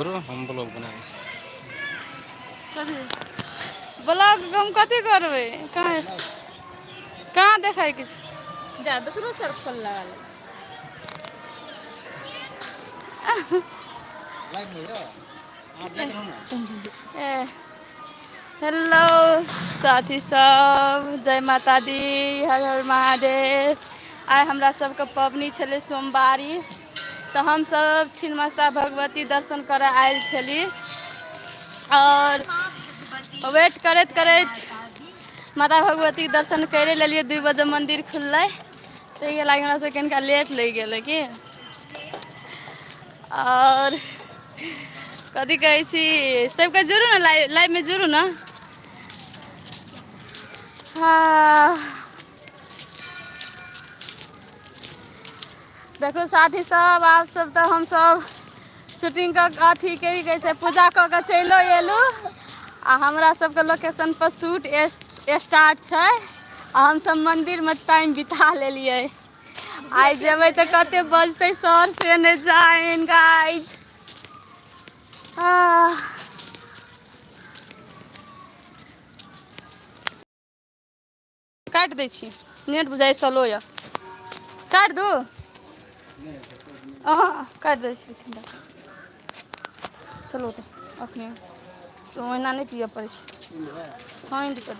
करू, हम ब्लॉग बनाबै छी। कथी ब्लॉग हम कथी करबै? कहाँ कहाँ देखै के छै? जा दोसरो सर खोल लगा ले। ए हेलो साथी सब, जय माता दी, हर हर महादेव। आइ हमरा सबके पबनी छलै सोमवारी, तऽ हमसब छिन्नमस्ता भगवती दर्शन करऽ आयल छली और वेट करैत करैत माता भगवतीके दर्शन करि लेलियै। 2 बजे मन्दिर खुललै, ताहिके लागि हमरा सबके कनिका लेट लागि गेलै की। और कथी कहै छी, सबके जुड़ू ने लाइव, लाइवमे जुड़ू ने। हाँ देखो साथी सब, आप सब तऽ हमसब शूटिंग कऽ अथी के कहै छै पूजा कऽ के चलिओ एलहुँ आ हमरा सबके लोकेशन पर शूट स्टार्ट छै आ हमसब मन्दिरमे टाइम बिता लेलियै। आइ जेबै तऽ कते बजतै सर से नहि जाइन गाइज। काटि दै छी, नेट बुझाइ स्लो यऽ, काटि दू। हँ काटि दै छी। चलू तऽ अखने ओहिना नहि पियऽ पड़ै छै। हँ।